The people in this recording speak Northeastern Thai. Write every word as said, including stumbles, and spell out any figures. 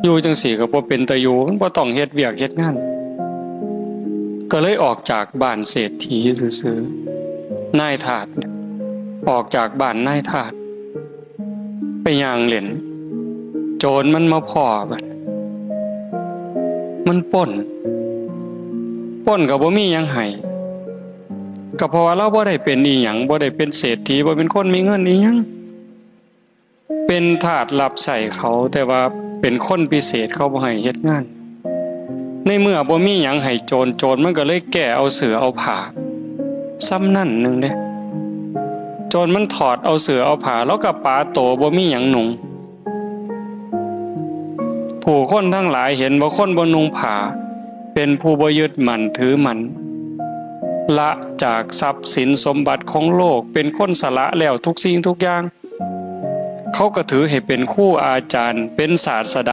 อยู่จั่งซี้ก็บ่เป็นตาอยู่ มันบ่ต้องเฮ็ดเวียกเฮ็ดงาน ก็เลยออกจากบ้านเศรษฐีซื่อๆ นายทาสเนี่ย ออกจากบ้านนายทาส ไปย่างเล่น โจรมันมาพ้อบัด มันปล้น ปล้นก็บ่มีหยังให้ ก็เพราะว่าลาวบ่ได้เป็นอีหยัง บ่ได้เป็นเศรษฐี บ่เป็นคนมีเงินอีหยัง เป็นทาสรับใช้เขา แต่ว่าเป็นคนพิเศษ เขาบ่ให้เฮ็ดงาน ในเมื่อบ่มีหยังให้โจร โจรมันก็เลยแก้เอาเสื้อเอาผ้า ส่ำนั้นหนึ่งเด้ โจรมันถอดเอาเสื้อเอาผ้า แล้วก็ป๋าโตบ่มีหยังนุ่ง ผู้คนทั้งหลายเห็นว่าคนบ่นุ่งผ้า เป็นผู้บ่ยึดมั่นถือมั่น ละจากทรัพย์สินสมบัติของโลก เป็นคนสละแล้วทุกสิ่งทุกอย่าง เขาก็ถือให้เป็นครูอาจารย์ เป็นศาสดา